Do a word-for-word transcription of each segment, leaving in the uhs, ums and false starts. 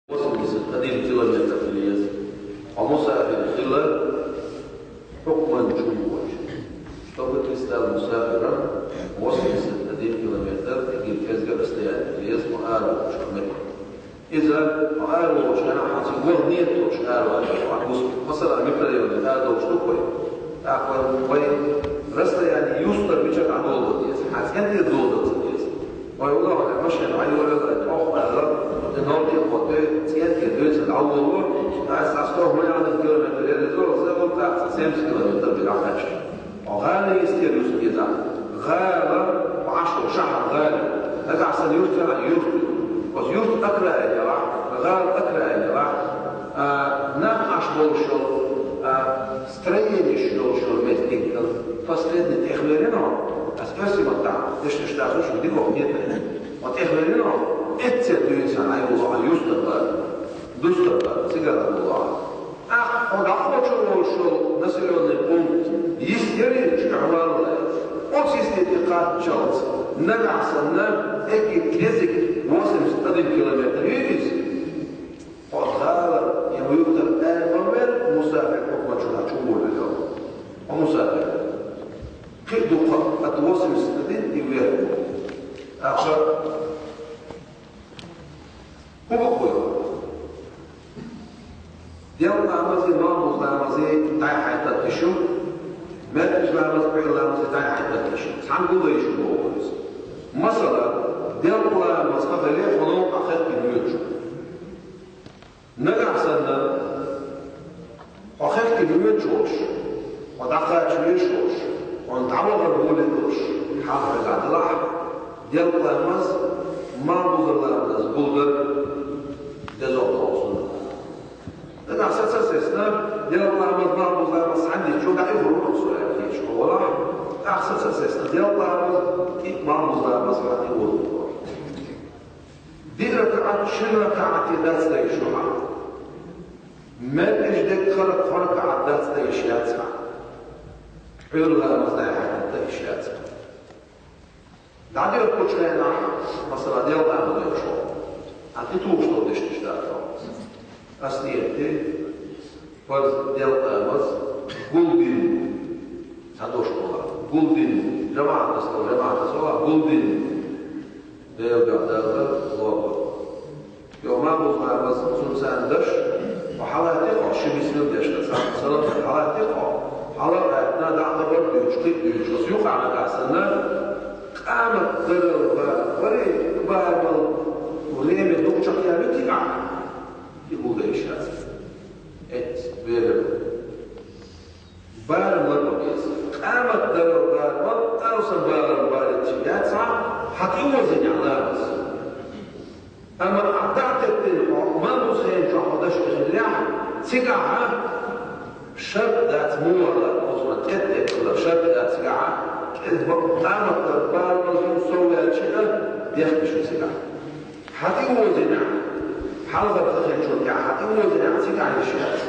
восемьдесят один километр хила еза. Хьо мусафир хила, хьукман чу воацаш. Чтобы ты стал мусафиром, восемьдесят один километр, эггара кӀезига расстояние хила еза хьо араволча метте. Иза хьо араволча хана хьо цига ваха нийят долаш араваьлча хьо гуспе. Масала, микрорайоне арадовлуш ду-кх вай. ТӀаккха вай расстояние юстара мичара дӀадоладе деза, хьа цӀен тӀера доладе ца деза. Вай уллохь машен дӀайолаелла, тӀох аьлла, и ноль тӀехотту, цӀен тӀера дуьйцу дӀаволаву, аз цхьа сто хӀума яханиг километр яр иза, аса вала тӀаккха цхьа семьдесят километр бен дӀакхаьчча. Хьо гӀала йистера юста деза. ГӀала, хьо Ӏаш волу шахьар гӀала. Нагахь санна юрт яра, юрт. Оцу юрт окраин елахь, гӀала окраин елахь. А, нах Ӏаш болуш йолу, а, строенеш йолуш йолу меттиг, последний тӀехвелина хьо, ас оьрсийн маттахь, дешнаш дацуш, дикох кхетар. Хьо тӀехвелина хьо, эццера дуьйна сан Ӏайволу хьо юстара бара, дустара бара, цигара волу хьо. ТӀаккха хьо дӀакхочур волуш йолу населённый пункт йист яра, чуьра валлалц. Оцу йисте тӀе кхаччалц, нагахь санна, эггара кӀезиг восемьдесят один километр ю иза. Хьо гӀала я юртара ара ма вер, мусафир хьукман чу чу волавелла. Хьо мусафир. Кхин а дукха, от восемьдесят один и вверх. ТӀаккха хӀун бу-кх вай? Делкъа ламазе, малхбуза ламазе дӀай-хьай татташ ю, маьркӀажа ламаз, Ӏуьйра ламазе дӀай-хьай татташ ю. Цхьаьна гулдайша боху иза. Масала, делкъа ламаз хан хиле хьуна хьо хехкина воьдуш. Нагахь санна, хьо хехкина воьдуш волуш, хьо дӀакхача везаш волуш, хьуна дӀавахар гӀоле долуш, хьалха хеза делахь, делкъа ламаз, малхбуза ламаз гулдар деза хьуна. Нагахь саца а сецна, делкъа ламаз, малхбуза ламаз цхьаьна дича, дӀа и хӀума а со аьлла кхеташ хьо валахь, нагахь саца а сецна, делкъа ламаз, кӀиъ малхбуза ламаз хьан тӀе вур. Диъ ракаӀат шина ракаӀате дац дайша хьан. МаьркӀажа дерг хӀара кхо ракаӀат дац дайша яц хьан. Ӏуьйра ламаз дӀай-хьай татташ яц хьан. ДӀадоьрхучу хенахь, масала, делкъа ламаз доьхуш хьо. Хьан тӀетухуш долу дешнаш дац хьо. Ас нийят ди, фарз делкъа ламаз гулдина. Цхьа дош боху. Гулдина. ЖамаӀатаца, жамаӀатаца вала гулдина. Делан дуьхьа Далла лоба. Йо, малхбуза ламаз, цунна царна даш, хьо хьалатте хьо, ши бисмилла деш, цхьа салам деш хьалатте хьо, хьала а гӀаьттина, дӀа а хабар дуьйцуш, кхин а дуьйцуш, оцу юкъахь нагахь санна, къамат дарал бара, варе, барамал, время дукха чекхъяьлла ю тӀехь, и гулдайша яц. Эц, вера. Барам лар ма беза. Къамат дарал барам, алсам барам барам яц хьан, хьан тӀе озийна ламаз. Амма хьан дӀа а теттина хьо, малхбуза хенчохь хьо даш хиллехь, цигахь шарт дац мугӀала, оцунах тӀе а теттина шарт дац цигахь, кӀел бакъ къамат дар барамал хӀума сов ваьлча а, дехкаш ю цигахь. Хьан тӀе озийнехь, хьалхара хан хилчул тӀаьхьа хьан тӀе озийнехь, цигахь йиш яц.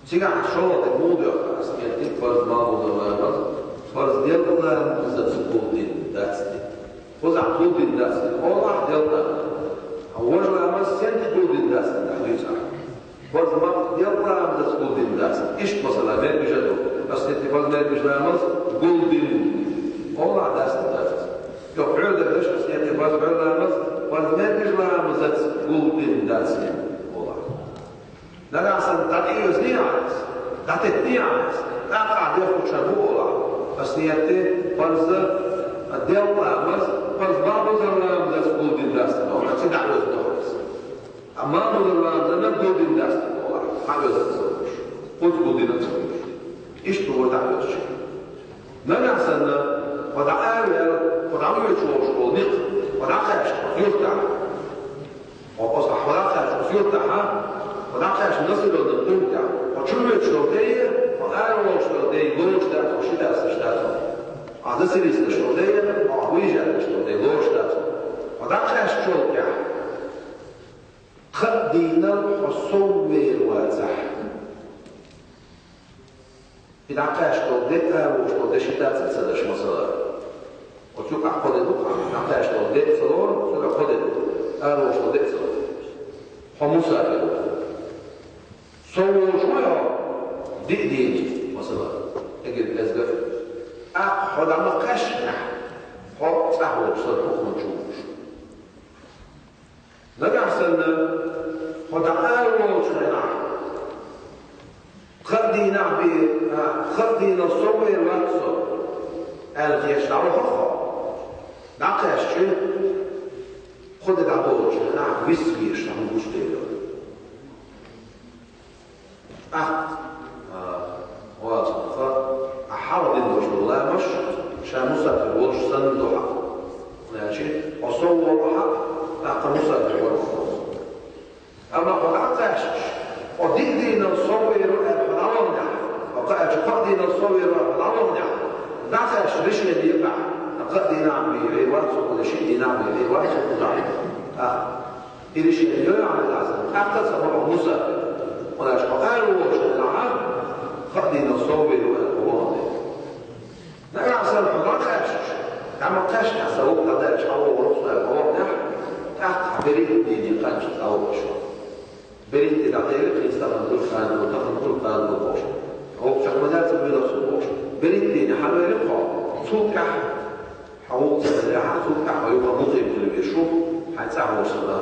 Цигахь шолгӀа дерг муха доьху, ас нийят ди, фарз малхбуза ламаз, фарз делкъа ламазаца гулдина дац ди. Кхузахь гулдина дац ди олахь, делкъа ламаз. Важа ламаз сенца гулдина дац ди, дӀадуьйцахь. Фарз ма-, делкъа ламазаца гулдина дац ди. Иштта масала, маьркӀажа а ду. Ас нийят ди, фарз маьркӀажа ламаз гулдина олахь, дац ди, дац. Йо, Ӏуьйра дерг даш, ас нийят ди, фарз Ӏуьйра ламаз, фарз маьркӀажа ламазаца гулдина дац ди олахь. Нагахь санна дӀатӀеоьзний ахь, дӀатеттиний ахь, тӀаккха ахь дехуча бу олахь. Ас нийят ди, фарз делкъа ламаз, фарз малхбуза ламазаца гулдина дац ди олахь, цигахь дӀаоьзна ду хьуна иза. Амма малхбуза ламазана гулдина дац ди олахь, хьан оьзна ца луш. Кхуза гулдина ца луш. Иштта вара дӀаоьзуш. Нагахь санна, хьо дӀа араваьлла, хьо дӀавоьдуш волуш волу некъ, хьо дӀакхаьчна оцу юьртахь. Хьо оцу хьо дӀакхаьчна оцу юьртахь, хьо дӀакхаьчна населённый пунктехь. Хьо чу воьдуш долу де, хьо ара волуш долу де лоруш дац, хьо ши дац, ши дац. Хьо заселиться долу де, хьо выезжать долу де лоруш дац. Хьо дӀакхаьчначул тӀаьхьа кхаа дийнал хьо сов вер вацахь. И дӀакхаьчна долу де, араволуш долу де ши дац а ца даш, масала. Оцу юкъахь кхо де ду, дӀакхаьчна долу де ца лору, цуьнан кхо де ду. Ара волуш хьо де а ца ву. Хьо мусафир ву. Сов волуш ву хьо диъ дийне, масала, эггара кӀезга. ТӀаккха хьо дӀа ма кхаьчча, хьо цӀахь волчу санна хӀокхунна чу ву. Нагахь санна хьо дӀа ара волчу хенахь, кхаа дийнахь бен, а, кхаа дийнал сов вер вац со, аьлла, хеташ дӀавахара хьо. ДӀакхаьчча, кхо де дӀаболучу хенахь виса везаш хьуна гучудевлла. ТӀаккха, а, вацахь, а, хьалха дина долуш долу ламаш, ша мусафир волуш санна ду хьан. Значит, хьо сов волу хьан, тӀаккха мусафир вара хьо. Амма хьо дӀакхаьчча, хьо диъ дийнал сов вер ву аьлла хьо дӀаваханехь, хьо кхаьчча, кхаа дийнал сов вер ву аьлла хьо дӀаваханехь, дӀакхаьчча решени ян ахь, кхаа дийнахь бен хьийр вац со, шиъ дийнахь бен хьийр вац со, а, И решени йо яхьа лаьцна, тӀаккха а ца бохьу мусафир. Хьуна аьлча хьо ара волуш хенахь, кхаа дийнал сов вер ву аьлла хьо вахана. Нагахь санна хьо дӀакхаьчча, дӀа ма кхаьчча, сан вукху дӀадаьлча хьан вогӀур ву со аьлла хьо ваханехь, тӀаккха хьан берхӀитта дийне кхаьчча дӀавахана хьо. БерхӀитта дӀахьелира, хӀинца тахана ду, кхана ду, тахана ду, кхана ду бохуш. Воккхачех ма дац, ца буьйлуш ду бохуш. БерхӀитта дийне хьан велира хьо? Цул тӀаьхьа хьан вукху ца велахь, цул тӀаьхьа хьо юха мукъим хила везаш ву, хьайн цӀахь волуш санна.